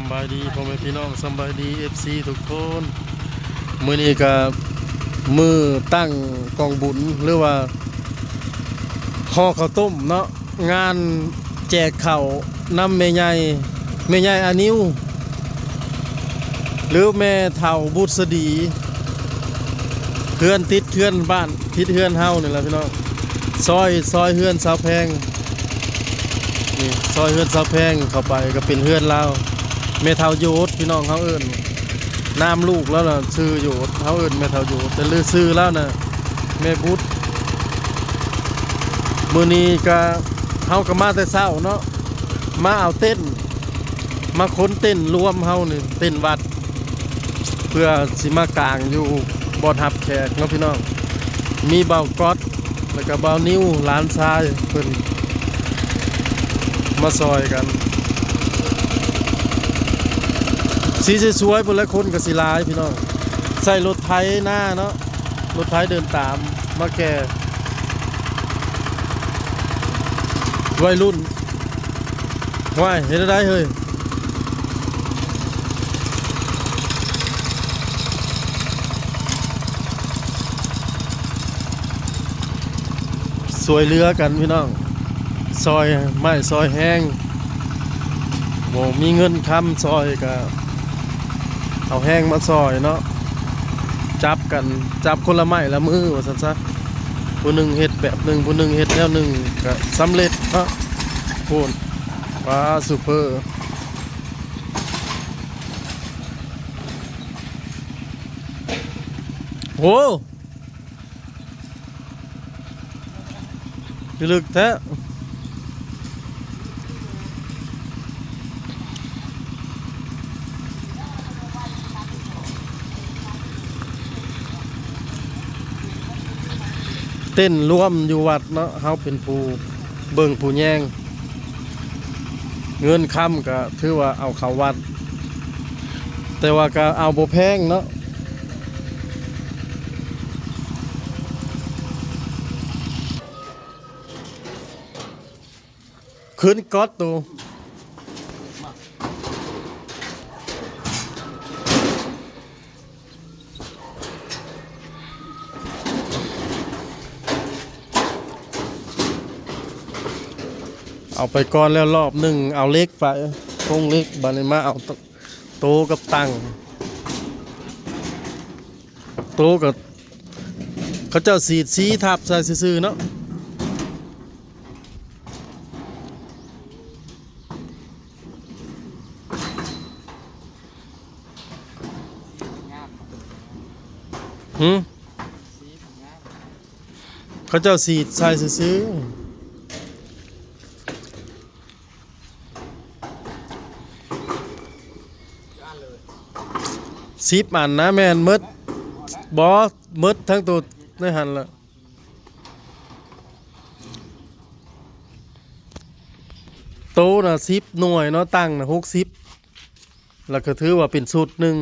ສະບາຍດີພໍ່ແມ່ພີ່ນ້ອງ ສະບາຍດີເອັຟຊີທຸກຄົນ. ມື້ນີ້ກະມື້ຕັ້ງກອງບຸນ ຫຼືວ່າຫໍ່ເຂົ້າຕົ້ມເນາະ ງານແຈກເຂົ້ານຳແມ່ໃຫຍ່ ແມ່ໃຫຍ່ອານິວ ຫຼືແມ່ເຖົ້າບຸດສະດີ ເຮືອນຕິດເຮືອນບ້ານ ຕິດເຮືອນເຮົານີ້ແຫຼະພີ່ນ້ອງ. ຊອຍ ຊອຍເຮືອນສາວແພງ ນີ້ ຊອຍເຮືອນສາວແພງເຂົ້າໄປກະເປັນເຮືອນລາວ ແມ່ເຖົ້າໂຍດ ພີ່ນ້ອງເຮົາເອີ້ນ ນາມລູກລາວນະຊື່ໂຍດ ເຮົາເອີ້ນແມ່ເຖົ້າໂຍດ ແຕ່ຊື່ລາວນະແມ່ບຸດ. ມື້ນີ້ກະ ເຮົາກະມາແຕ່ເຊົ້າເນາະ ມາເອົາເຕັນ ມາຂົນເຕັນລວມເຮົານີ້ ເຕັນວັດ ເພື່ອຊິມາກາງຢູ່ບ່ອນຮັບແຂກເນາະພີ່ນ້ອງ. ມີບ່າວກອດ ແລ້ວກະບ່າວນິວ ຫຼານຊາຍເພິ່ນມາຊ່ອຍກັນ ຊິສວຍໆ ພຸ້ນແຫຼະ ຄົນກະຊິຫຼາຍພີ່ນ້ອງ. ໃຊ້ລົດໄຖນາເນາະ ລົດໄຖເດີນຕາມມາແກ່ ໄວລຸ້ນ. ວ້າຍ ເຮັດແນວໃດເຮີ້ຍ? ຊ່ວຍເຫຼືອກັນພີ່ນ້ອງ ຊ່ອຍໄມ້ຊ່ອຍແຮງ ບໍ່ມີເງິນຄຳຊ່ອຍກະ ເອົາແຮງມາຊ່ອຍເນາະ ຈັບກັນ ຈັບຄົນລະໄມ້ລະມືວ່າຊັ້ນຊະ ຜູ້ໜຶ່ງເຮັດແບບໜຶ່ງ ຜູ້ໜຶ່ງເຮັດແນວໜຶ່ງກະສຳເລັດເນາະ. ພຸ້ນ ປາ ຊຸບເປີ ໂອ້ ຄືລຶກແທ້. ເຕັນລວມຢູ່ວັດເນາະ ເຮົາເປັນຜູ້ເບິ່ງຜູ້ແຍງ ເງິນຄຳກະຖືວ່າເອົາເຂົ້າວັດ ແຕ່ວ່າກະເອົາບໍ່ແພງເນາະ. ຂຶ້ນກອດໂຕ ເອົາໄປກ່ອນແລ້ວລອບໜຶ່ງ ເອົາເຫຼັກໄປ ໂຄງເຫຼັກ ບາດນີ້ມາເອົາໂຕກັບຕັ່ງ ໂຕກະ ເຂົາເຈົ້າສີດສີທັບໃສ່ຊື່ໆເນາະ. ຫື ເຂົາເຈົ້າສີດໃສ່ຊື່ໆ. ສິບອັນນະ ແມ່ນໝົດ ບໍ່ ໝົດທັງໂຕໃນຫັ້ນລະ ໂຕນະສິບໜ່ວຍເນາະ ຕັ່ງນະຫົກສິບ ລະກະຖືວ່າເປັນຊຸດໜຶ່ງ.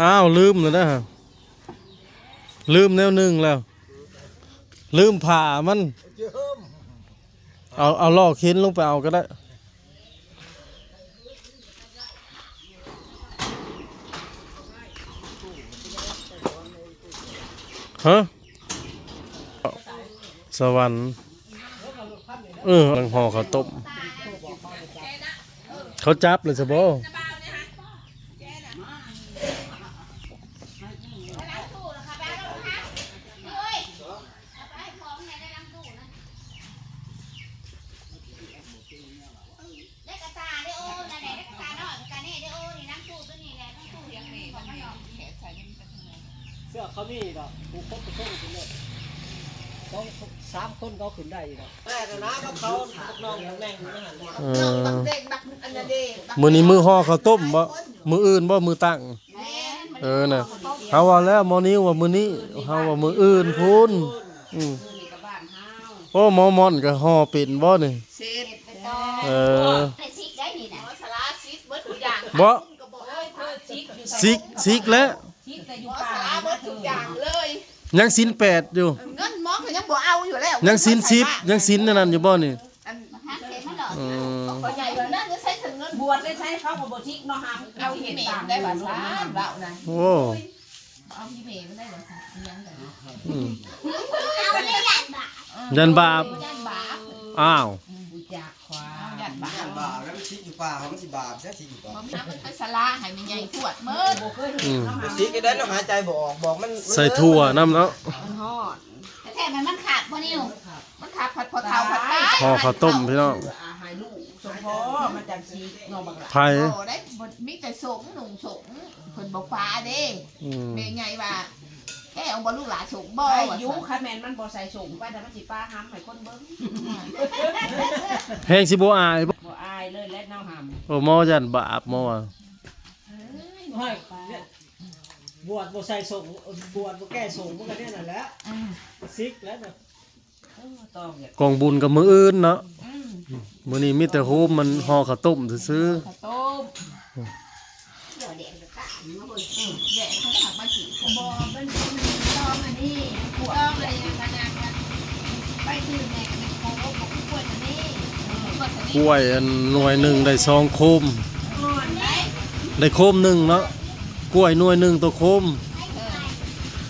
ອ້າວ ລືມແລ້ວນະ ລືມແນວໜຶ່ງແລ້ວ ລືມຜ້າມັນ ເອົາ ເອົາລໍ້ເຂັນລົງໄປເອົາກະໄດ້. ຮະ ສະຫວັນ ເອີ ກຳລັງຫໍ່ເຂົ້າຕົ້ມ ເຂົາຈັບແລ້ວຊະບໍ? ເສື້ອເຂົາມີດອກ ຜູ້ຄົນໄປສົ່ງຂຶ້ນໂລດ ສອງສາມຄົນກໍເອົາຂຶ້ນໄດ້ຢູ່ດອກ. ແຕ່ນະ ກັບເຂົາ ພວກນ້ອງແມ່ງຢູ່ໃນຫັ້ນ ເອີ ບັກເດັກ ບັກອັນນັ້ນເດ້ ມື້ນີ້ມື້ຫໍ່ເຂົ້າຕົ້ມບໍ? ມື້ອື່ນບໍ? ມື້ຕັ້ງ ແມ່ນ ເອີ ນະ ເຮົາວ່າແລ້ວໝໍນິວວ່າມື້ນີ້ ເຮົາວ່າມື້ອື່ນພຸ້ນ ອືມ ໂອ້ ໝໍມ່ອນກໍຫໍ່ເປັນບໍນີ້? ເຮັດໄປຕໍ່ ເອີ ໄດ້ຊິກໄດ້ນີ້ນະ ໝໍສະລາຊິກເບິດທຸກຢ່າງ ບໍ? ເອີ ເພິ່ນຊິກຢູ່ ຊິກ ຊິກແລ້ວ ຊິກແລ້ວຢູ່ປ່າ ໝໍສະລາເບິດທຸກຢ່າງເລີຍ. ຍັງສິນແປດຢູ່ ເງິນໝໍກໍຍັງບໍ່ເອົາຢູ່ແລ້ວ ຍັງສິນສິບ ຍັງສິນອັນນັ້ນຢູ່ບໍ່ນີ້? ອັນ ເອີ ເຂົາໃຫຍ່ວ່ານັ້ນ ໃຊ້ເງິນ ບວດໄດ້ໃຊ້ເຂົາກໍບໍ່ທິກເນາະຫຳ ເອົາອີເມລໄດ້ວ່າຊັ້ນ ເວົ້ານະ ໂອ້ ເອົາອີເມລໄດ້ວ່າຊັ້ນ ອີຫຍັງກັນ ອືມ ຢ້ານບາບ ຢ້ານບາບ ອ້າວ ບໍ່ຈັກ ຢ້ານບາບ ຢ້ານບາບ ແລ້ວມັນສິດຢູ່ປ່າ ເຮົາມັນຊິບາບ ຊິສິດຢູ່ປ່າ ບໍ່ມີ ມັນໄປສະລາໃຫ້ແມ່ໃຫຍ່ທວດເໝິດ ບໍ່ເຄີຍເຫັນ ອືມ ເນາະ ສິດໄດ້ເນາະ ຫາຍໃຈບໍ່ອອກ ບອກມັນ ໃສ່ຖົ່ວນຳເນາະ ມັນຮ້ອນ ແທ້ໆ ມັນ ມັນຂາບບໍ່ນິວ ມັນຂາບ ຜັດພໍເຖົ້າຜັດຕາຍ ຫໍ່ເຂົ້າຕົ້ມພີ່ນ້ອງ ອ່າ ໃຫ້ລູກສົມພໍມາຈາກສິດເນາະ ບັກຫຼາ ໃຜ ບໍ່ໄດ້ ບໍ່ ມີແຕ່ສົງ ນຸ່ງສົງ ເພິ່ນບໍ່ປາເດ້ ອືມ ແມ່ໃຫຍ່ວ່າ ແກ້ວບໍ່ລູກຫຼານສົງບໍ່ ໃຫ້ຢູ່ ວ່າຊັ້ນ ຄັນແມ່ນມັນບໍ່ໃສ່ສົງໄປ ແຕ່ມັນຊິປາຫຳໃຫ້ຄົນເບິ່ງ ແຮງຊິບໍ່ອາຍບໍ່? ບໍ່ອາຍເລີຍແຫຼະແນວຫຳ ໂອ້ ໝໍຢ້ານບາບໝໍວ່າ ເອີຍ ໂອ້ຍ ບວດບໍ່ໃສ່ສົງ ບວດບໍ່ແກ້ສົງ ມັນກໍແນວນັ້ນແຫຼະ ອືມ ສິກແລ້ວນະ ເອີ ຕ້ອງ ກອງບຸນກໍມື້ອື່ນເນາະ ອືມ ມື້ນີ້ມີແຕ່ໂຮມມັນຫໍ່ເຂົ້າຕົ້ມຊື່ໆ ເຂົ້າຕົ້ມ ແດດມັນຫັກມາກິນ ບໍ່ ມັນ ມັນຕ້ອງອັນນີ້ ຕ້ອງໄດ້ຂະໜາດວ່າ ໄປຊື່ແມ່ກໍແມ່ນຂອງລົບບໍ່ຄືກ້ວຍອັນນີ້ ກ້ວຍອັນໜ່ວຍໜຶ່ງໄດ້ສອງໂຄມ ອ່ອນໄດ໋ ໄດ້ໂຄມໜຶ່ງເນາະ ກ້ວຍໜ່ວຍໜຶ່ງຕໍ່ໂຄມ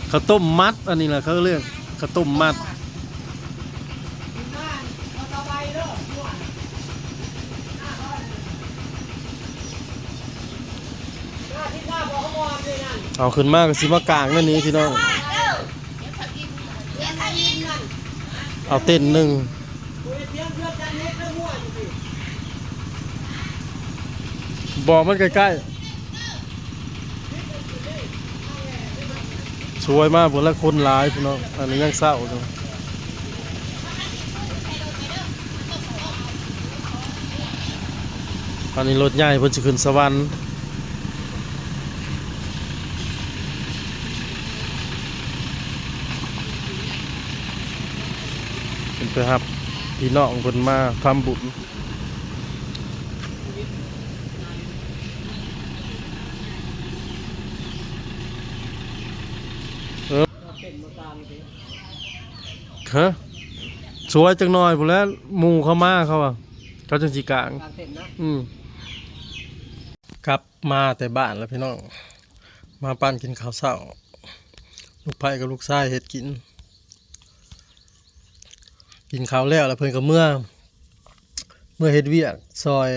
ເອີ ເຂົ້າຕົ້ມມັດ ອັນນີ້ລະເຂົາເອີ້ນເຂົ້າຕົ້ມມັດ. ເອົາຂຶ້ນມາກໍຊິມາກາງໃນນີ້ພີ່ນ້ອງ ເອົາເຕັນໜຶ່ງ ບໍ່ ມັນໃກ້ໆ ຊ່ວຍມາເບິ່ງລະ ຄົນຫຼາຍພີ່ນ້ອງ ອັນນີ້ຍັງເຊົ້າຢູ່ ອັນນີ້ລົດໃຫຍ່ເພິ່ນຊິຂຶ້ນສະຫວັນ ເພິ່ນໄປຮັບພີ່ນ້ອງເພິ່ນມາທຳບຸນ. ເອີ ຮະ ສວຍຈັກໜ່ອຍພຸ້ນແຫຼະ ໝູ່ເຂົາມາ ເຂົາວ່າ ເຂົາຈັ່ງຊິກາງ ກາງເຕັນນະ ອືມ ກັບມາແຕ່ບ້ານແລ້ວພີ່ນ້ອງ ມາປັ້ນກິນເຂົ້າເຊົ້າ ລູກໃພ້ກັບລູກຊາຍເຮັດກິນ ກິນເຂົ້າແລ້ວ ແລ້ວເພິ່ນກໍເມືອ ເມືອເຮັດວຽກຊ່ອຍ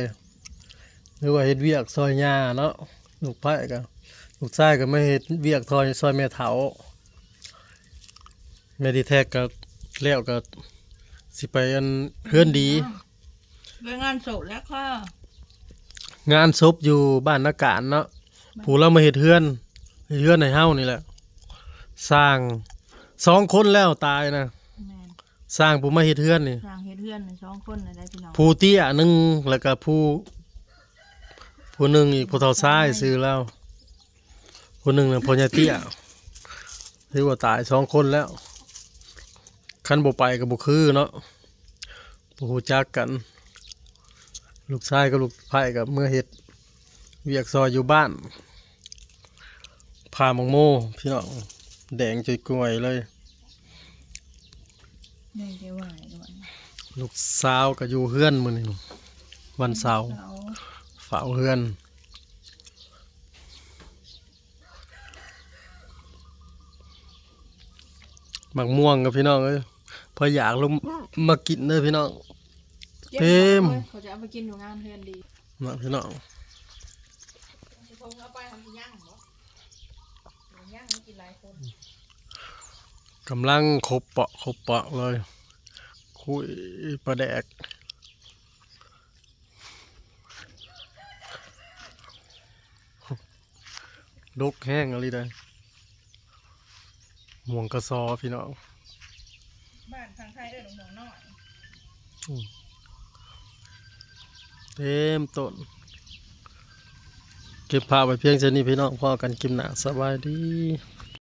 ຫຼືວ່າເຮັດວຽກຊ່ອຍຍ່າເນາະ ລູກໃພ້ກໍ ລູກຊາຍກໍມາເຮັດວຽກຊ່ອຍ ຊ່ອຍແມ່ເຖົ້າ ແມ່ດີແທັກກໍແລ້ວ ກໍຊິໄປອັນເຮືອນດີ ໄປງານສົບແລ້ວຄ່ະ ງານສົບຢູ່ບ້ານນາການເນາະ ຜູ້ລາວມາເຮັດເຮືອນ ເຮັດເຮືອນໃຫ້ເຮົານີ້ແຫຼະ ຊ່າງສອງຄົນແລ້ວຕາຍນະ ແມ່ນ ຊ່າງຜູ້ມາເຮັດເຮືອນນີ້ ຊ່າງເຮັດເຮືອນນີ້ສອງຄົນນະໄດ໋ພີ່ນ້ອງ ຜູ້ເຕ້ຍໜຶ່ງ ແລ້ວກໍຜູ້ ຜູ້ໜຶ່ງອີກ ຜູ້ເຖົ້າຊາຍຊື່ລາວ ຜູ້ໜຶ່ງນະພໍ່ໃຫຍ່ເຕ້ຍ ຖືວ່າຕາຍສອງຄົນແລ້ວ ຄັນບໍ່ໄປກໍບໍ່ຄືເນາະ ບໍ່ຮູ້ຈັກກັນ ລູກຊາຍກັບລູກໃພ້ກໍເມືອເຮັດວຽກຊ່ອຍຢູ່ບ້ານ ຜ່າໝາກໂມພີ່ນ້ອງ ແດງຈ່ອຍກ່ວຍເລີຍ ແດງແຕ່ຫວາຍດ້ວຍ ລູກສາວກໍຢູ່ເຮືອນມື້ນີ້ ວັນເສົາ ເຝົ້າເຮືອນ. ໝາກມ່ວງກັບພີ່ນ້ອງເອີຍ ພໍຢາກລົງມາກິນເດີພີ່ນ້ອງ ເຕັມ ເຂົາຈະເອົາໄປກິນຢູ່ງານເຮືອນດີ ເນາະພີ່ນ້ອງ ຊິເອົາໄປ ເຮົາຊິຍ່າງບໍ່ ຍ່າງກິນຫຼາຍຄົນ ກຳລັງຄົບເປາະຄົບເປາະເລີຍ ຄຸຍປາແດກ ດົກແຮງອີ່ຫຼີເດ້ ມ່ວງກະຊໍພີ່ນ້ອງ ບ້ານທາງໄທເອີ້ນໝາກມ່ວງນ້ອຍ ອືມ ເຕັມຕົ້ນ ເກັບພາບໄວ້ພຽງເທົ່ານີ້ພີ່ນ້ອງ ພໍ້ກັນຄລິບໜ້າ ສະບາຍດີ.